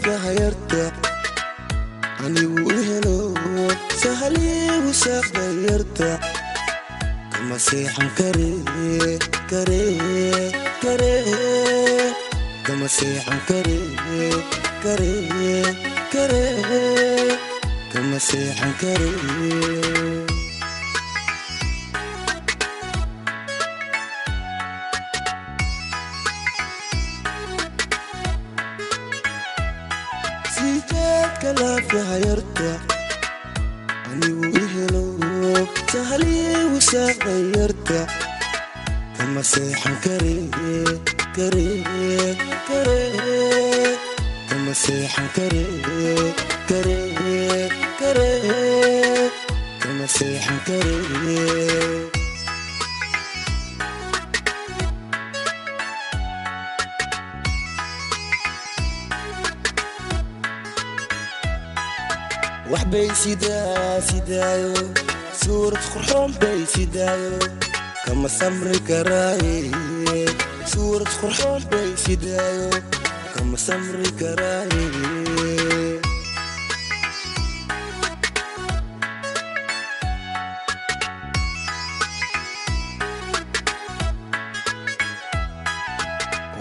Laafiha yarta anigu i helo sahaliigu saaqda yarta kama seexan kare kare kare kama seexan kare kare kare kama seexan kare. Sijeedka laafiha yarta anigu i helo sahaliigu saaqda yarta kama seexan kare kare kare kama seexan kare kare kare kama seexan kare. Waxbay sidaa sidaayo suurad qurxoon bay sidaayo kama samri karaaye suurad qurxoon bay sidaayo kama samri karaaye.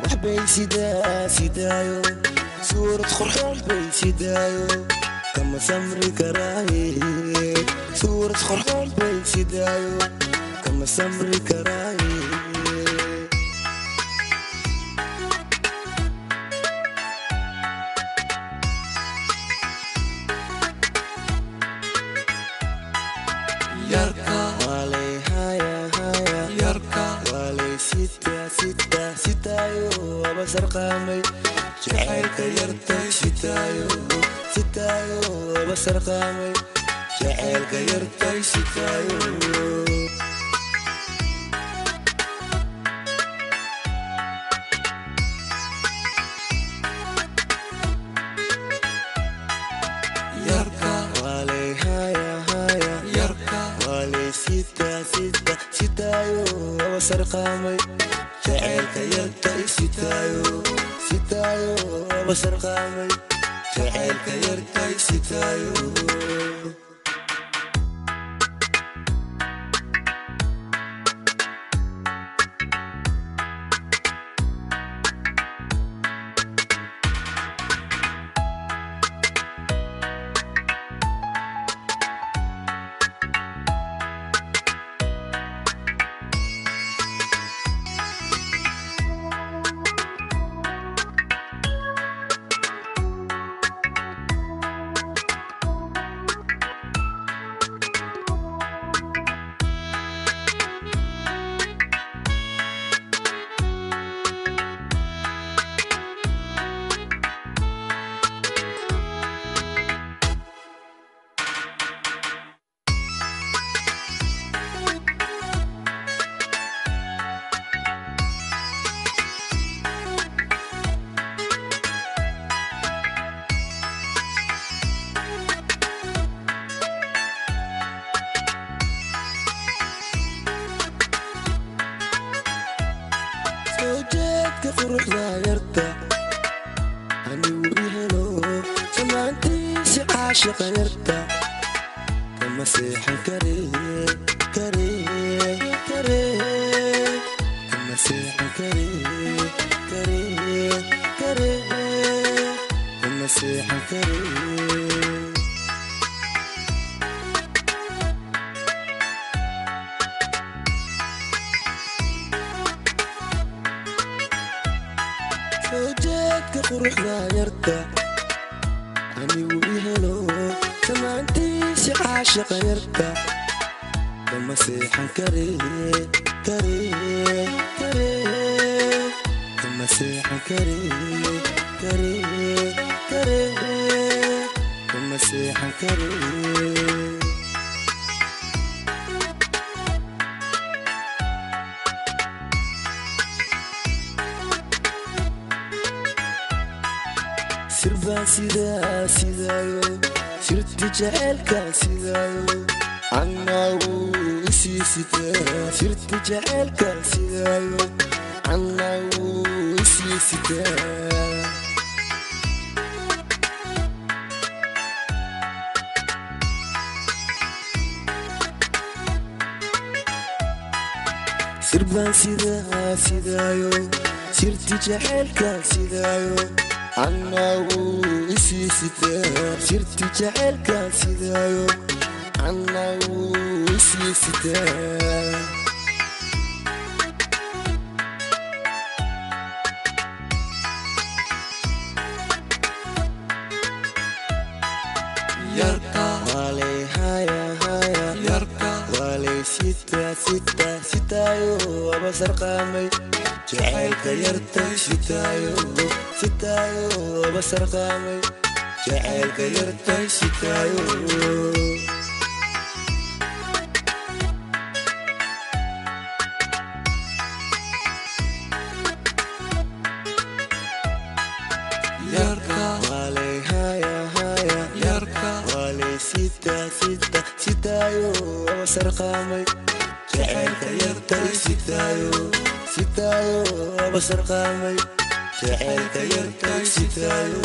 Waxbay sidaa sidaayo suurad qurxoon bay sidaayo kama samri karaaye suurad qurxoon bay sidaayo kama samri karaaye. Yarka Walay haya haya yarka walay sita sita sitaayo aba sarqaamay jacaylka yartay sitaayo sitaayo aba sarqaamay jacaylka yartay sitaayo. Yarka Walay haya haya yarka walay sita sita sitaayo aba sarqaamay jacaylka yartay sitaayo sitaayo aba sarqaamay jacaylka yartay sitaayo. Soo jeedka quruxda yarta anigu i helo samaantiisi caashiqa yarta kama seexan kare kare kare kama seexan kare kare kare kama seexan kare. Soo jeedka quruxda yarta anigu i helo samaantiisi caashiqa yarta kama seexan kare kare kare kama seexan kare kare kare kama seexan kare. Sirbaan sidaa sidaayo sirti jacaylkaan sidaayo annaa wuu isii sitaa sirti jacaylkaan sidaayo annaa wuu isii sitaa. Sirbaan sidaa sidaayo, sirti jaceylkaan sidaayo, annaa wuu isii sitaa. Sirti jaceylkaan sidaayo, annaa wuu isii sitaa. Yarka. Waalay haya haya. Yarka. Waalay sita sita sitaayo, aba sarqaamay jacaylka yartay sitaayo sitaayo, aba sarqaamay jacaylka yartay sitaayo. Yarka. Waalay haya haya. Yarka. Waalay sita sita sitaayo, aba sarqaamay jacaylka yartay sitaayo sitaayo, aba sarqaamay jacaylka yartay sitaayo.